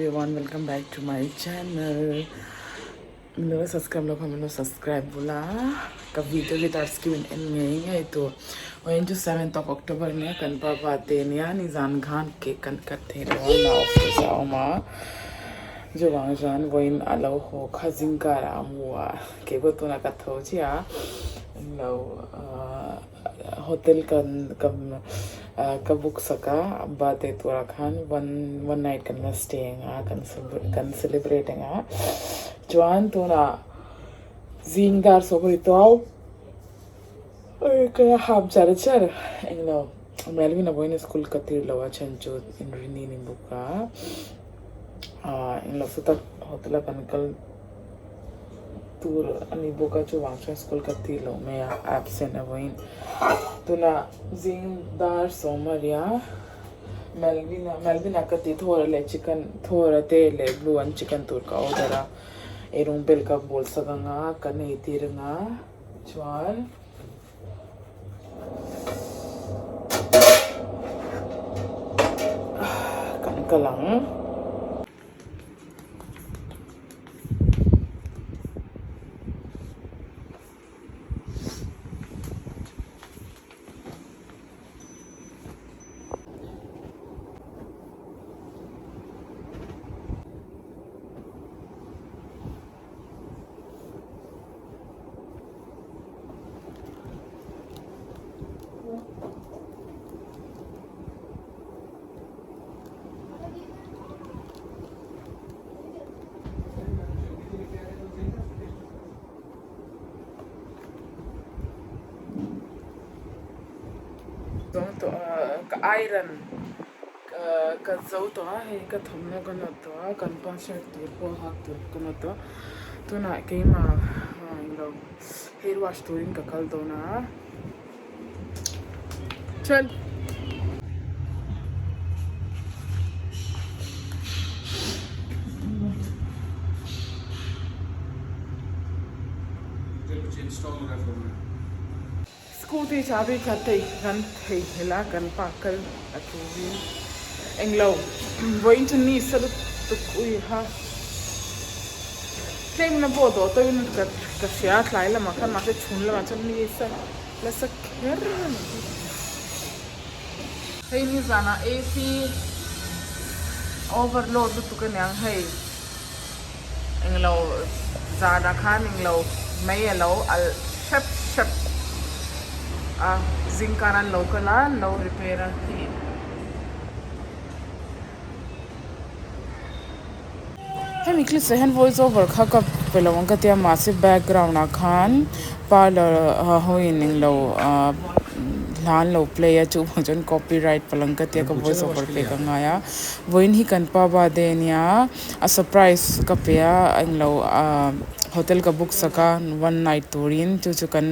Everyone welcome back to my channel min lo subscribe lo kha min lo subscribe bula ka video hi tar screen en ngei ngei tur vawiin chu seventh of October nia kan pa birthday nia nizan khan cake kan cut thei lo a na office a awm a chuvang chuan vawiin a lo haw kha zingkar ah a mu a keipawh tunah ka tho chiah a englo ahh. Hotel kan ka ka book sak a birthday turah khan one one night kan la stay ang a kan kan celebrate ang a chuan tunah zing dar sawm a ni tawh a ka la ham char char englo Melvin a vawiin school ka tir lo a chhan chu inrini ni bawk a ah englo saw tak hotel a kan kal. Tur a ni bawk a chuvang chuan school ka ti loh mai a absent a vawiin tunah zing dar sawm a ria Melvin a Melvin a ka ti thawra leh chicken thawra te leh blue an chicken tur ka order a eirawng bel ka bawl sak anga kan eitir anga chuan. Kan kal ang. Ka iron ka zo tawh a hei ka thawmhnaw ka nawt tawh a kan pa shirt tur pawh hak tur ka nawt tawh a tunah keimah englo hair wash turin ka kal dawn a. Chal. Scooty chahbi kha tei kan theihnghilh a kan pa kal a turin englo vawiin chu ni sa lutuk ui ha tlem na pawh dawh tawhin ka hria a tlai lamah khan mahse chhun lamah chuan ni sa nasa kher a ni. Hei nizanah AC overload lutuk aniang hei englo zanah khan englo mei alo alh hrep hrep a zingkar an lo kal a an lo repair a hei. Hemi clips ah hian voice over kha ka pe lo ang ka tia mahse background ah khan parlour ho in englo ah hla an lo play a chuvang chuan copyright palh ang ka tia ka voice over pek a ngai a vawiin hi kan pa birthday ania a surprise ka pe a englo ah hotel ka book sak a one night turin chu chu kan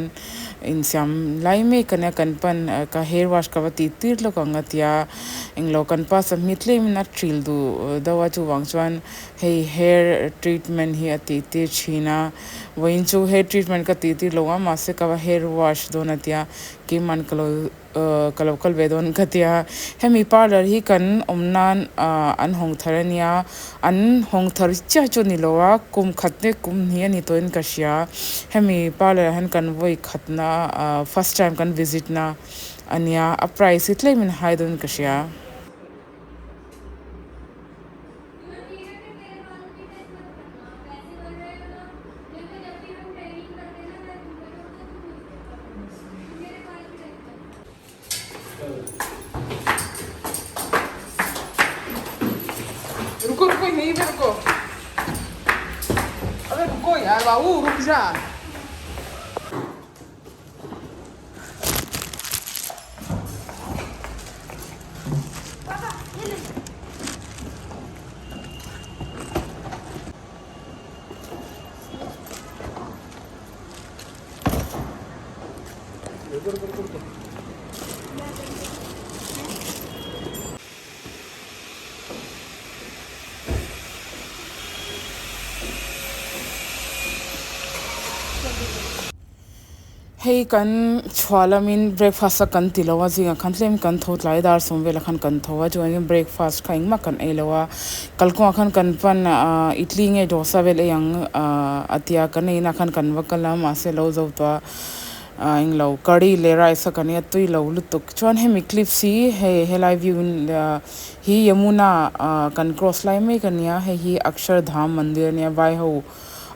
insiam lai mek ania kan pan ka hair wash ka va tih tir lawk ang a tia englo kan pa sahmi tlem in a hril duh deuh a chuvang chuan hei hair treatment hi a tih tir thin a vawiin chu hair treatment ka tih tir lo a mahse ka va hair wash dawn a tia keimahni ka lo ka lo kal ve dawn ka tia hemi parlour hi kan awm nan ah an hawng thar a nia an hawng thar chiah chu a ni lo a kum khat te kum hnih a ni tawhin ka hria hemi parlour ah hian kan vawi khatna ah first time kan visit na a nia a price hi tlem in hai dawn ka hria. रुको रुको यहीं पे रुको अबे रुको यार बाबू रुक जा Hei kan chhuah lamin breakfast a kan ti lo a zingah khan tlem kan tho tlai dar sawm velah khan kan tho a chuanin breakfast kha engmah kan ei lo a kalkawngah khan kan pan ahh idli nge dosa vel ei ang ahh a tia kan ei na khan kan va kal a mahse lo zo tawh a ahh englo curry leh rice a kan ei a tui lo lutuk chuan hemi clips hi hei helai view in hi yamuna ahh kan cross lai mek a nia hei hi akshardham mandir a nia vai ho.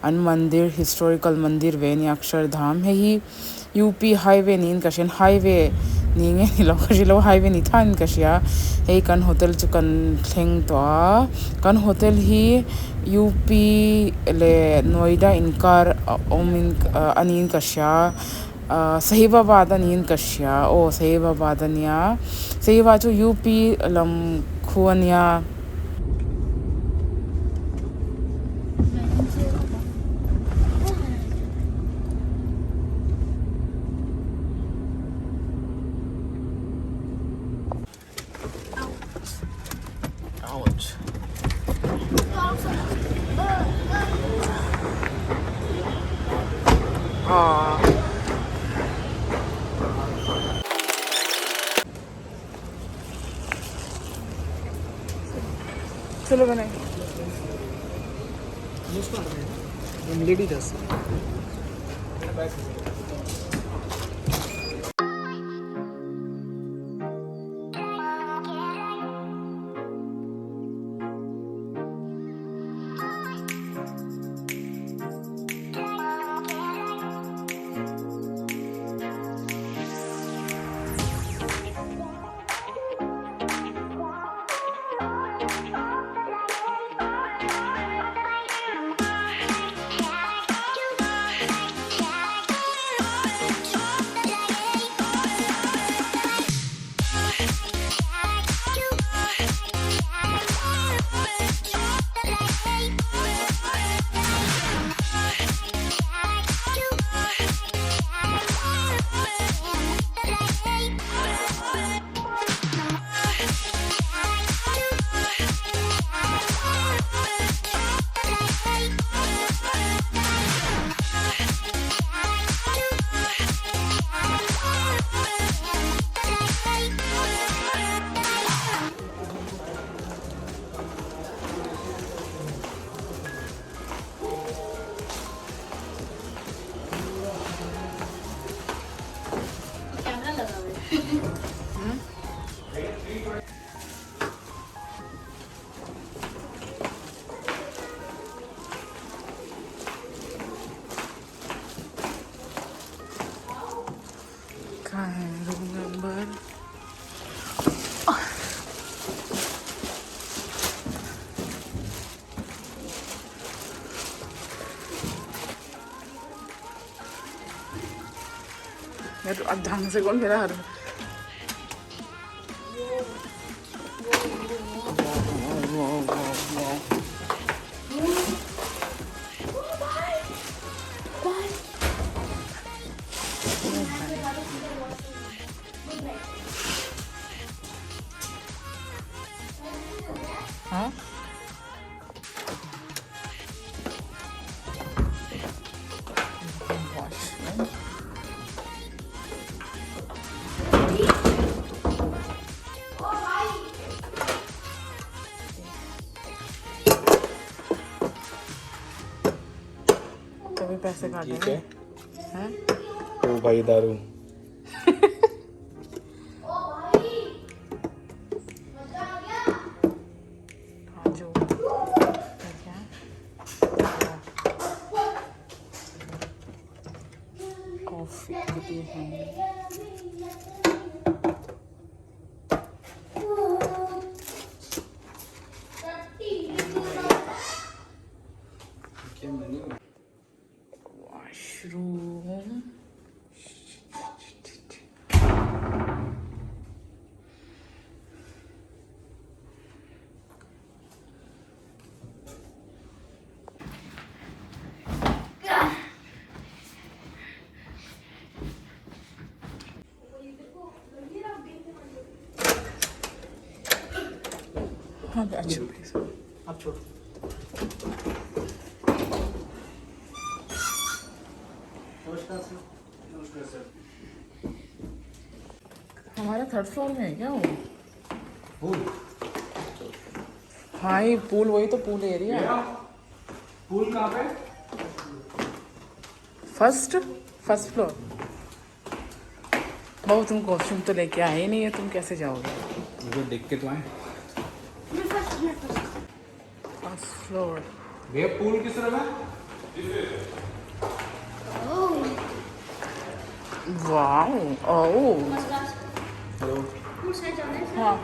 An mandir historical mandir ve ania Akshardham hei hi UP highway niin ka hria highway ni nge ni lo ka hre lo highway ni thain ka hria hei kan hotel chu kan thleng tawh a kan hotel hi UP leh Noida inkar a awm in a niin ka hria ahh Sahibabad a niin ka hria aw Sahibabad ania Sahibabad chu UP lam khu ania. Ouch. Ah. चलो बनाए ladies काय आहे room number यार अब ढंग से कौन मेरा हर हाँ वॉशरूम कभी पैसे ठीक काटेंगे है हैं ओ भाई दारू हाँ जो क्या कॉफी कितनी है वॉशरूम हाँ अच्छा प्लीज आप छोड़ो नमस्कार सर नमस्कार हमारा थर्ड फ्लोर में है क्या वो हाँ ये पूल वही तो pool area pool कहाँ पे first first floor बाबू तुम कॉस्ट्यूम तो लेके आए ही नहीं है तुम कैसे जाओगे मुझे देख के तो आए फर्स्ट फ्लोर भैया पूल किस तरफ है वाओ ओ हेलो हाँ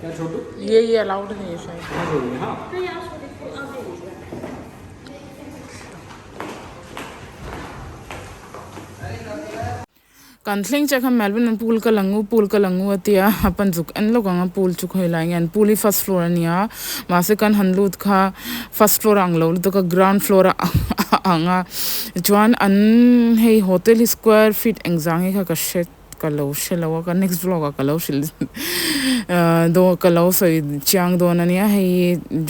क्या छोटू ये अलाउड नहीं है शायद हाँ छोटू हाँ Kan thleng che kha Melvin an pool ka langu pool ka langu atia apan zuk en lawk ang a pool chu khawi lai nge an pool hi first floor ania mahse kan han lut kha first floor ang lo lutuk a ground floor a ang a chuan an hei hotel hi square feet engzah nge kha ka hre ka lo hre lo a ka next vlog ah ka lo hrilh daw ka lo sawi chiang dawn ania hei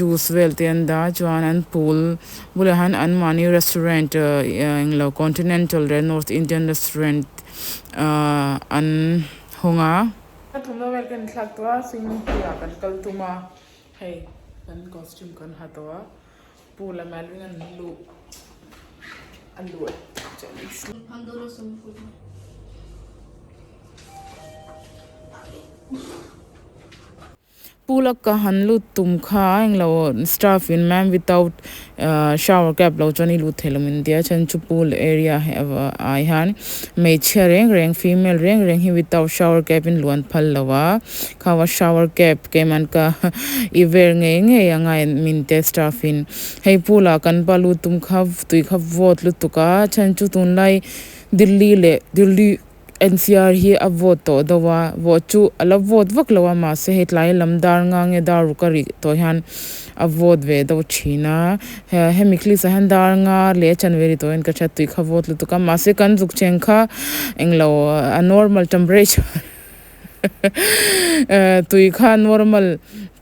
juice vel te an dah a chuan an pool bulah hian an mahni restaurant englo continental leh north indian restaurant ahh an hawng a. Ka thawmhnaw vel kan thlak tawh a swimming pool ah kan kal tum a hei kan costume kan ha tawh a pool a Melvin an luh a luh Pool a ka han lut tum kha englo staff in ma'am without shower cap lo chuan i lut thei lo min tia chhan chu pool area ah hian hmeichhia reng reng female reng reng hi without shower cap in luan phal lo a khawa shower cap keimah ka i ver ngei ngei a ngai min tia staff in hei pool ah kan pa lut tum kha tui kha vawt lutuk a chhan chu tunlai Delhi leh Delhi N_C_R hi a vawt tawh deuh a vawh chu a la vawt vak lo a mahse hei tlai lam dar nga nge dar ruk a rih tawh hian a vawt ve deuh thin a hemi clips ah hian dar nga leh a chanve ri tawh hian ka hria tui kha vawt lutuk a mahse kan zuk cheng kha englo a normal temperature tui kha normal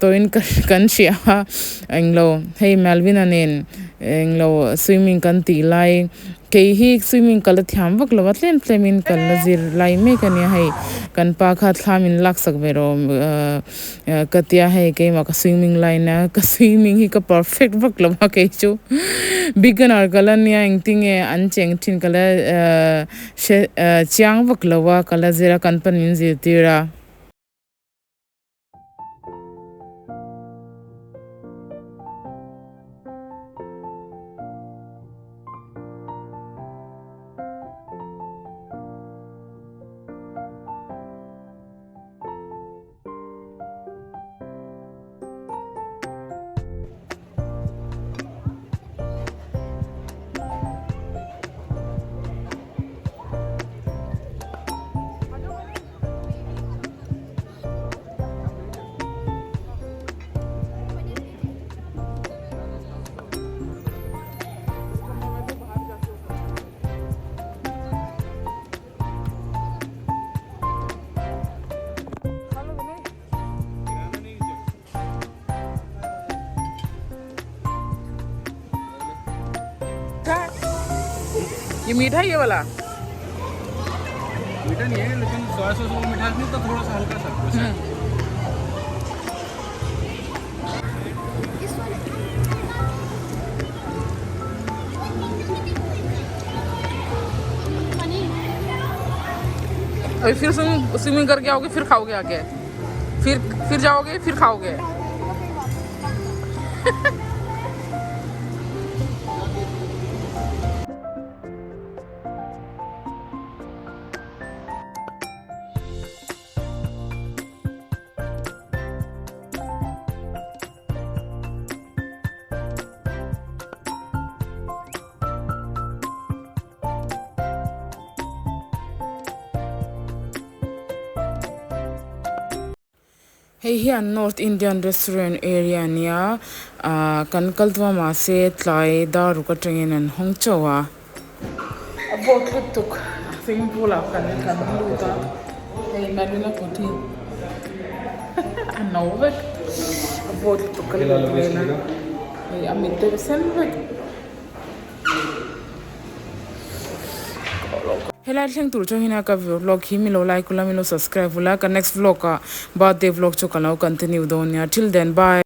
tawhin kan hria a englo hei Melvin-a nen englo swimming kan tih lai kei hi swimming ka la thiam vak lo a tlem tlem in kan la zir lai mek a nia hei kan pa kha thlam in lak sak ve rawh ka tia hei keimah ka swimming line a ka swimming hi ka perfect vak lo a kei chu beginner ka la nia engtinge an cheng thin ka la Hre chiang vak lo a, ka la zir a, kan pan min zirtir a. ये मीठा ये वाला मीठा नहीं है लेकिन soya sauce वो मिठास नहीं तो थोड़ा सा हल्का सा वैसा है। अभी फिर स्विमिंग स्विमिंग करके आओगे फिर खाओगे आके फिर जाओगे फिर खाओगे Hei hi an North Indian restaurant area a nia ah kan kal tum a mahse tlai dar ruk atangin an hawng chauh a. A vawt lutuk swimming pool ah kan kan lut a hei Marina kut hi a no vek a vawt lutuk ka lut vel a hei a mit deuh sen vek. Helai thleng tur chuan hina ka vlog hi milo like ula milo subscribe ula ka next vlog ah birthday vlog chu ka lo continue dawn nia till then bye.